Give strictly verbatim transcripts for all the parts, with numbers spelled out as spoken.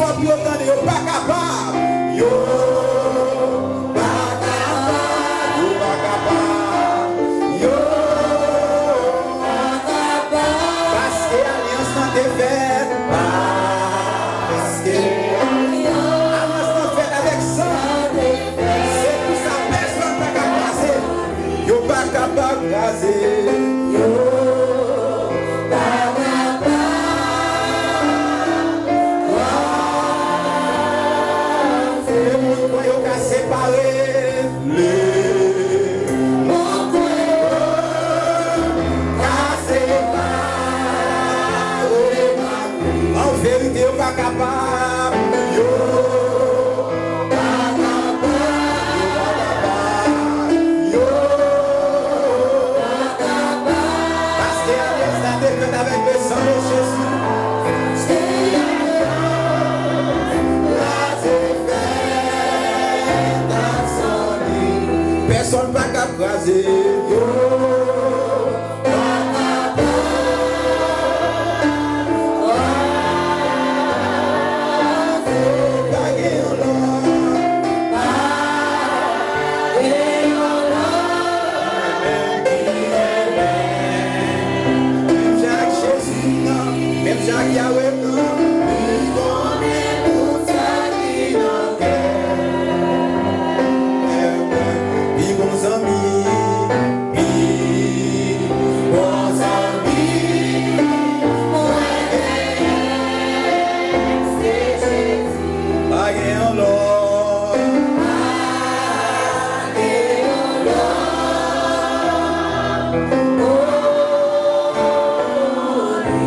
Pou yo tande, yo pa kapab. Yo pa kapab. Yo pa kapab. Yo pa kapab. Paske alyans lan te fèt. Paske alyans lan fèt avèk san. Se pou sa pèsonn pa ka kraze. Yo pa kapab kraze. Yo pa kapab kraze. Lemond kwè yo ka separe. Lemond kwè yo ka separe. An verite, yo pa kapab. Yo pa kapab. Yo pa kapab. Yo pa kapab. Paske alyans la te fèt avèk le san de Jezi. Paske alyans la te fèt ak san li. Pèsonn pa ka kraze. Yo pa kapab kraze. Pa gen yon lòt. Pa gen yon lòt. Menm jan ak Jezi m nan, menm jan ak Yawe m nan, li konnen tout sa ki nan kè mwen. Pi bon zanmi, pi bon zanmi mwen genyen, se Jezi. Pa gen yon lòt.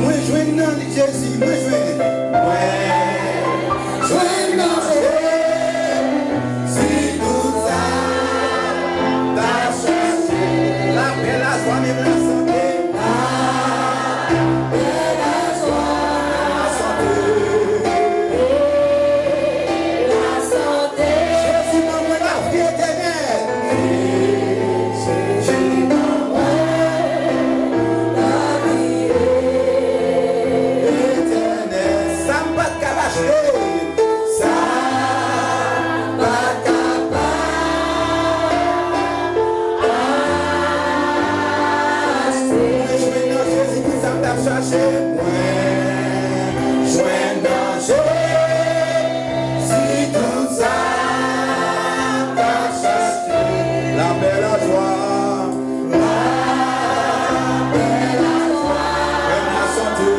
Mwen jwenn nan li, Jezi, mwen jwenn. Mwen jwenn nan Jezi tout sa m t ap chache. Lapè, lajwa, menm lasante. Lapè, lajwa, lasante. Jezi ban mwen lavi etènèl. Jezi ban mwen lavi etènèl. Sa m pa t kab achte. Sa m pa t kapab achte. Mwen jwenn nan Jezi tout sa m t ap chache. Mwen jwenn nan Jezi tout sa m t ap chache. Lapè, lajwa. Lapè, lajwa. Menm lasante.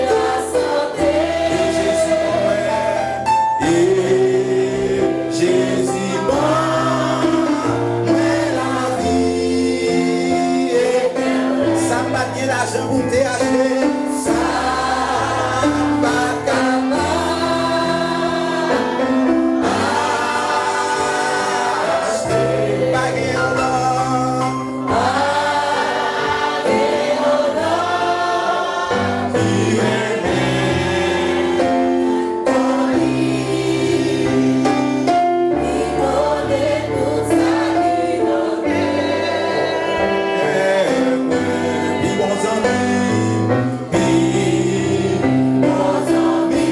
Lasante. E Jezi ban mwen. E Jezi ban mwen lavi etènèl. Sa m pa t gen lajan pou m te achte. Sa m pa t kapab achte. Pa gen yon lòt. Pa gen yon lòt ki renmen. Li konnen tout sa ki nan kè mwen. Pi bon zanmi, pi bon zanmi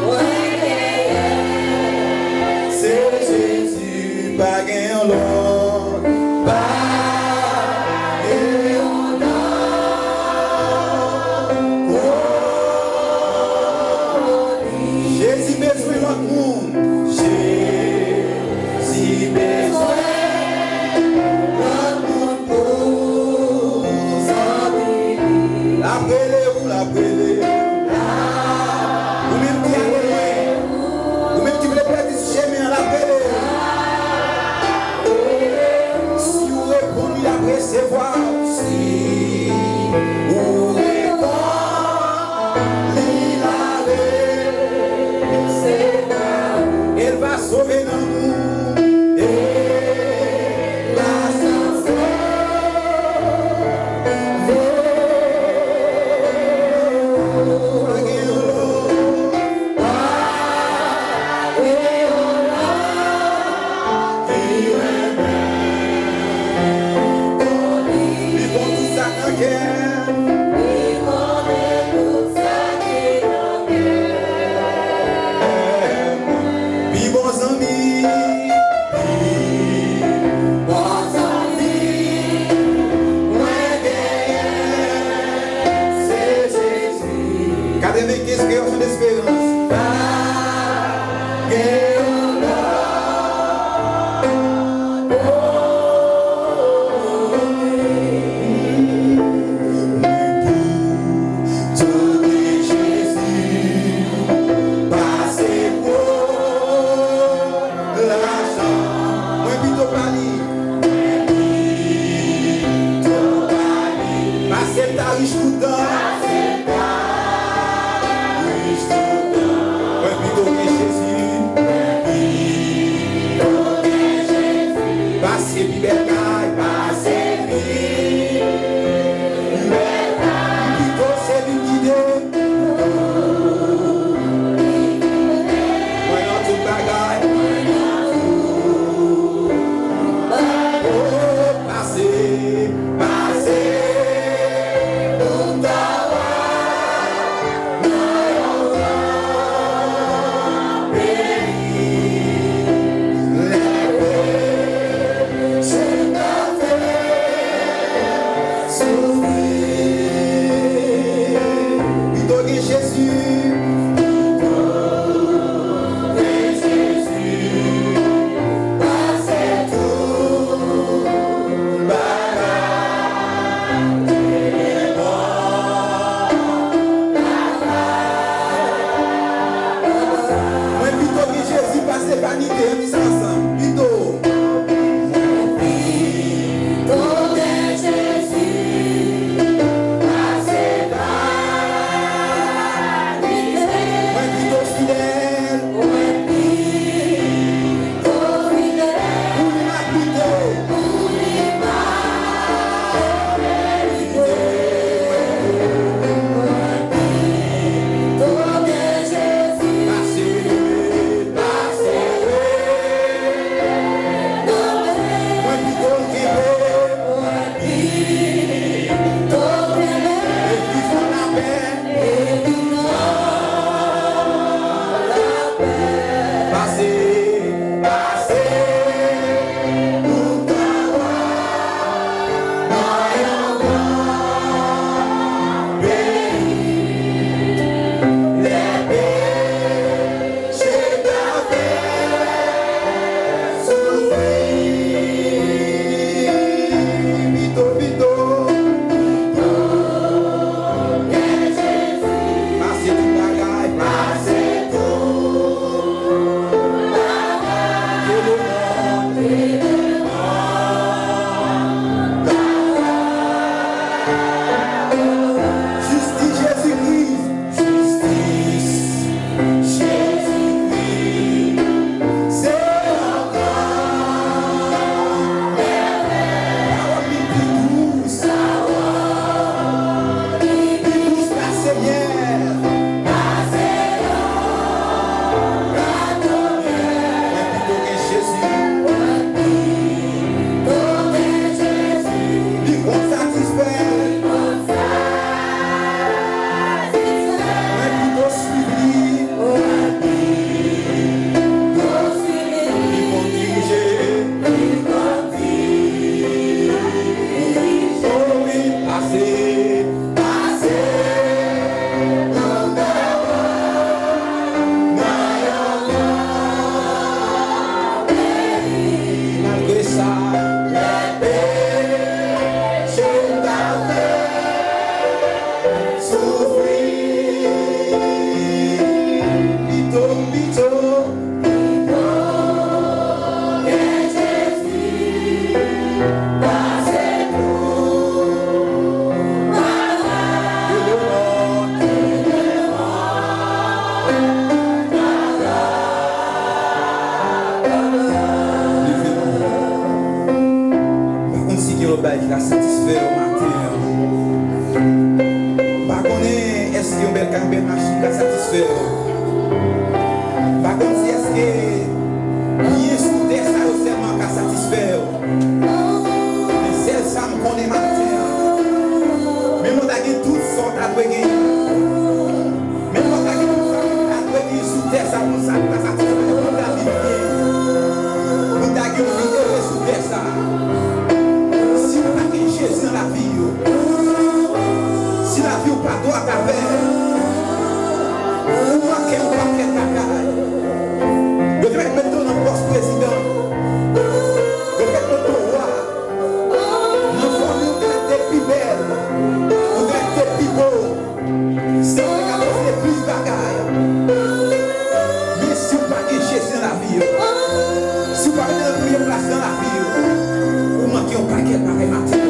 mwen genyen, se Jezi, pa gen yon lòt. Pa gen yon lòt. Jezi bezwen lòt moun. Jezi bezwen lòt moun pou zanmi li. L ap rele ou, l ap rele ou. Ou menm ki ale lwen, ou menm ki vle pèdi chemen an, l ap rele ou. Si ou reponn, li ap resevwa w. Si ou reponn, li va resevwa w. E l va sove nanm ou. E l va sove w. Pa gen yon lòt. Pa gen yon lòt ki renmen kon li. Satisfè w maten an. M pa konnen èske yon bèl kay, bèl machin ka satisfè w. M pa konn si èske byen sou tè sa yo sèlman ka satisfè w. Men sèl sa m konnen maten an, menm lè w ta gen tout sa w ta dwe genyen, menm lè w ta gen tout sa w ta dwe genyen sou tè sa pou sa ta satisfè w, pou w ta viv byen, pou w ta gen yon vi ere sou tè sa. Si w pa gen Jezi nan lavi w, si lavi w pa dwat avè l, ou manke yon pakèt bagay. Yo te mèt mete w nan pòs prezidan. Yo te mèt mete w wa. Nan fanmi w te mèt te pi bèl. Ou te mèt te pi bo. Sa te ka pote plis bagay. Men si w pa gen Jezi nan lavi w, si w pa mete l nan premye plas nan lavi w, ou manke yon pakèt bagay maten.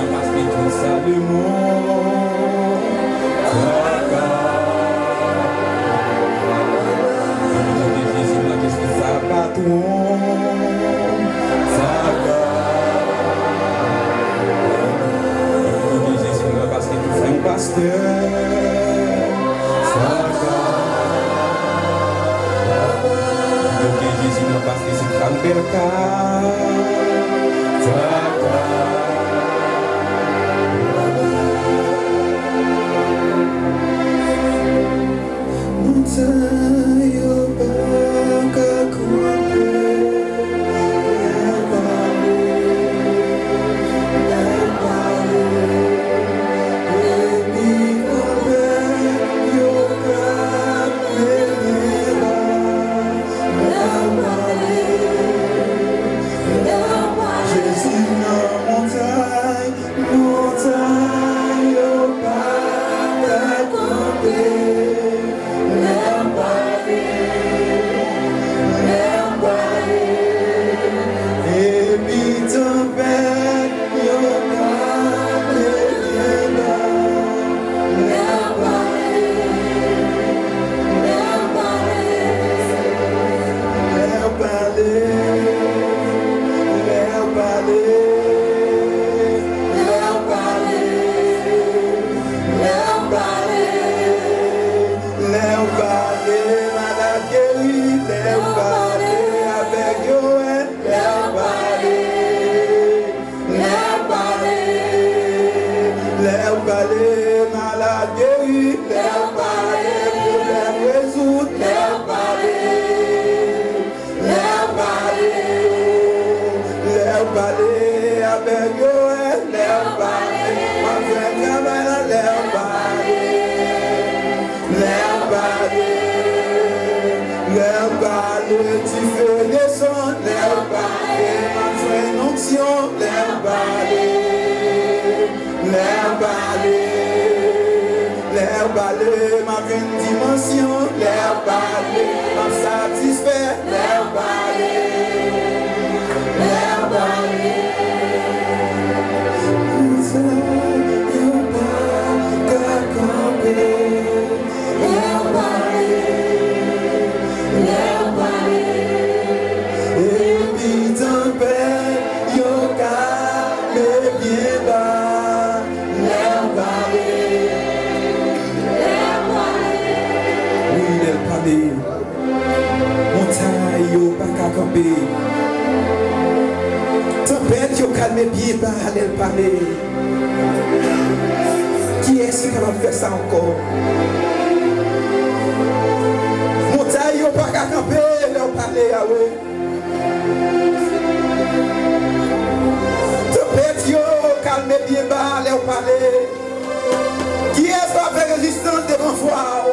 Paske tout sa lemonn pa ka. Paske Jezi nan kèk sa pa twonp sa ka. Paske Jezi nan paske tout sa yon pastè sa ka. Paske Jezi nan paske se fanm bèl ka. Sa ka. Montann yo pa ka kanpe, lè w pale, lè w pale, epi kanpe yo ka mennen ba, lè w pale, lè w pale. Jezi nan montay, montay yo pa ka kanpe, lè w pale, lè w pale, epi tanpèt yo ka kenbe la, lè w pale, lè w pale. Lè w pale, lè w pale, lè w pale, lè w pale, lè w pale, malad geri, lè w pale, avèg yo wè, lè w pale. Lè w pale, lè w pale, malad geri. Lè w pale, pwoblèm rezoud. Lè w pale, lè w pale, lè w pale, avèg yo wè. Lè w pale, w ap jwenn travay la. Lè w pale. Lè w pale, lè w pale, dife desann. Lè w pale, m ap jwenn onksyon. Lè w pale, lè w pale, lè w pale, m ap jwenn dimansyon. Lè w pale, m ap satisfè. Lè w pale, lè w pale, montann yo pa ka kanpe. Lè w pale, lè w pale, Tanpèt yo kalme byen ba lè l pale. Kiyès ki kapab fè sa ankò? Montay yo pa ka kanpe lè w pale, Yawe. Tanpèt yo kalme byen ba lè w pale. Kiyès k ap fè rezistans devan vwa w?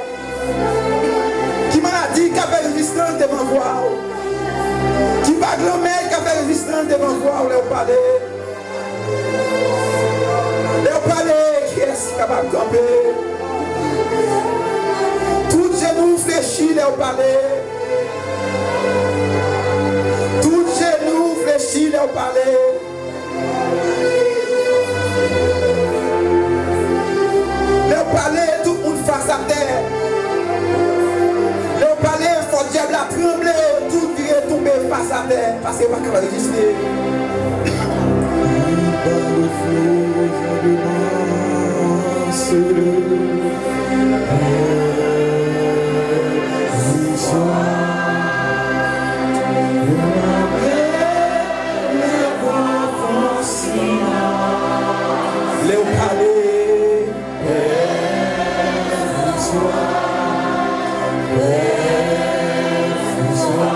Ki maladi k ap fè rezistans devan vwa w? Ki vag lanmè k ap fè rezistans devan vwa w lè w pale? Lè w pale, kiyès ki kapab kanpe? Tout jenou flechi lè w pale. Tout jenou flechi lè w pale. Lè w pale, tout moun fas atè. Lè w pale, fò dyab la tranble, tout vire tonbe fas atè, paske yo pa ka reziste. Li ba yo flo jan de manse. Bonswa. Lè w pale, Pè Franswa, Pè Franswa,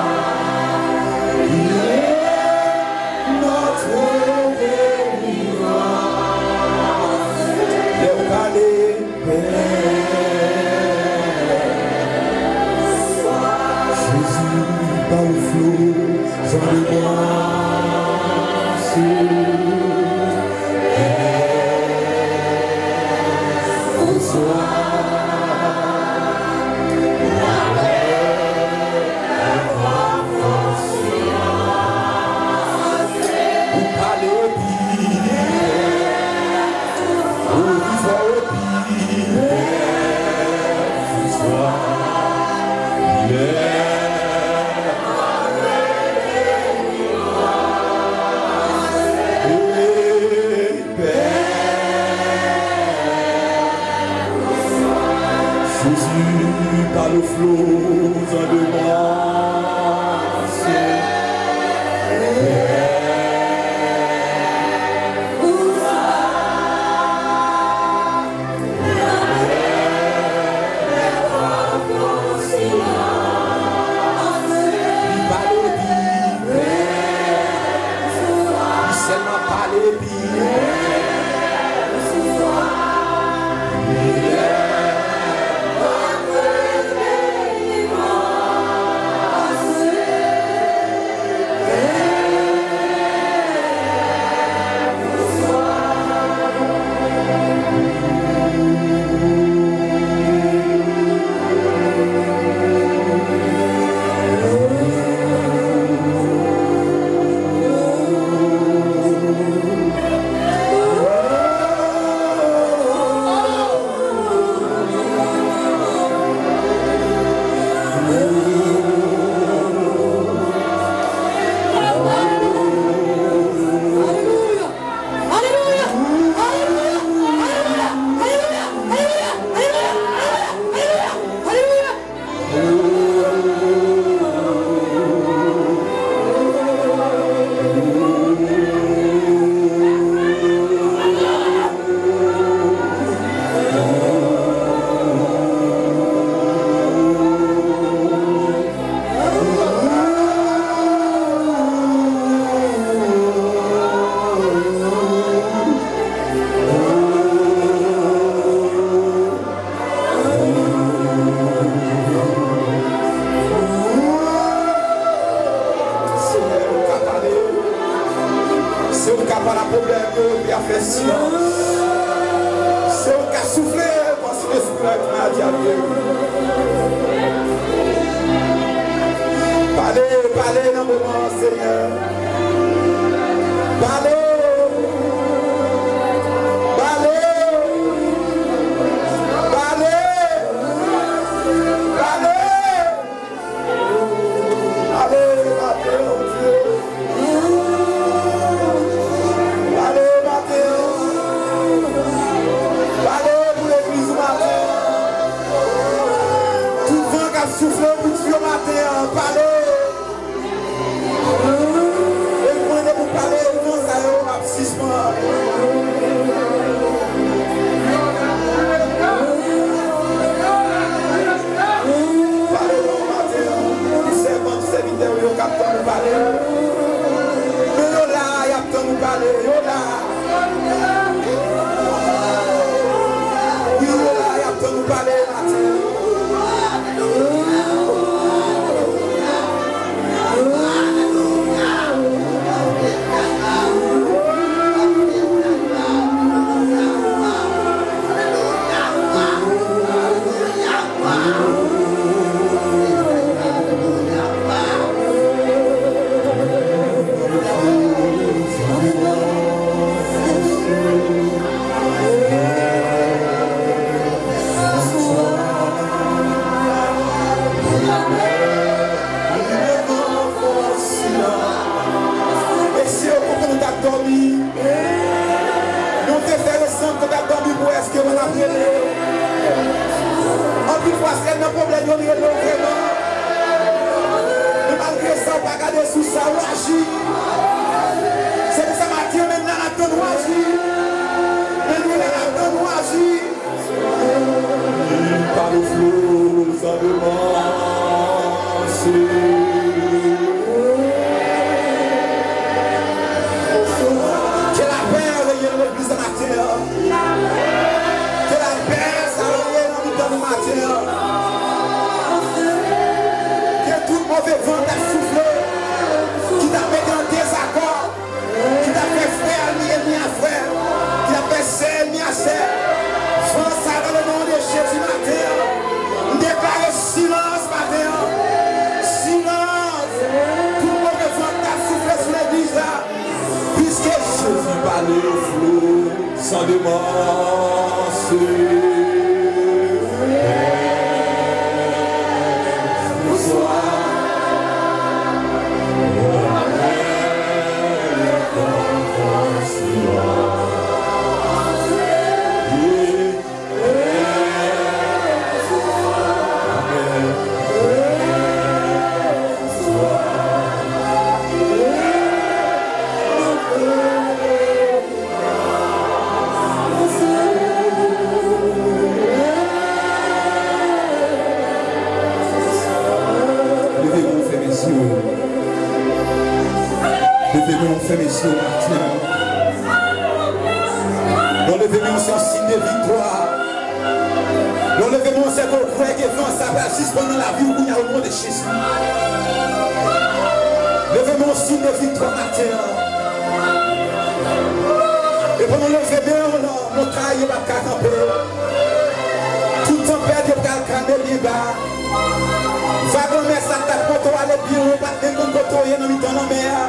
il est notre délivrance. Lè w pale, Jezi pa w flo jan de bwase. Bonswa. Ou pale epi ou viv epi Jezi pa lo flo jan de bwase. Li pale epi li sèlman pale epi Senyè, ou ka pale. Se ou k ap pale a pwoblèm yo, epi a fè silans. Se ou k ap soufle, paske espri maladi a leve. Pale, pale nan moman an, Senyè. Pale. Pale. Pale. Pale. Pale maten an, Bondye. Pale maten an. Pale pou legliz ou maten an. Tout van k ap soufle pou di yo maten an, pale. Sa w aji. Se pou sa maten an, men la n ap tann w aji. Men nou la n ap tann w aji. Li pa nou flou, sa depanse. Ke lapè règne nan legliz sa maten an. Ke lapè sa règne nan mitan nou maten an. Ke tout move van k ap soufle, ki t ap mete an dezakò, ki t ap fè frè al mi ènmi a frè, ki t ap fè sè ènmi a sè. Van sa nan le non de Jezi maten an. M deklare silans maten an. Silans. Tout move van k ap soufle sou legliz la. Piske Jezi pale flou. San depanse. Bonswa. Leve men w, fèmen zye w. Leve men w, fèmen zye w maten an. Lè w leve men w, se yon siy de viktwa. Lè w leve men w, se ke w kwè ke van sa pral sispann nan lavi w kounye a, o non de Jezi. Leve men w, siy de viktwa maten an. E pandan w leve men w lan, montay yo p ap ka kanpe. Tout tanpèt yo pral kalme byen ba. Vag lanmè sa k t ap pote w ale byen wo, pa t menm konn kote w ye nan mitan lanmè a.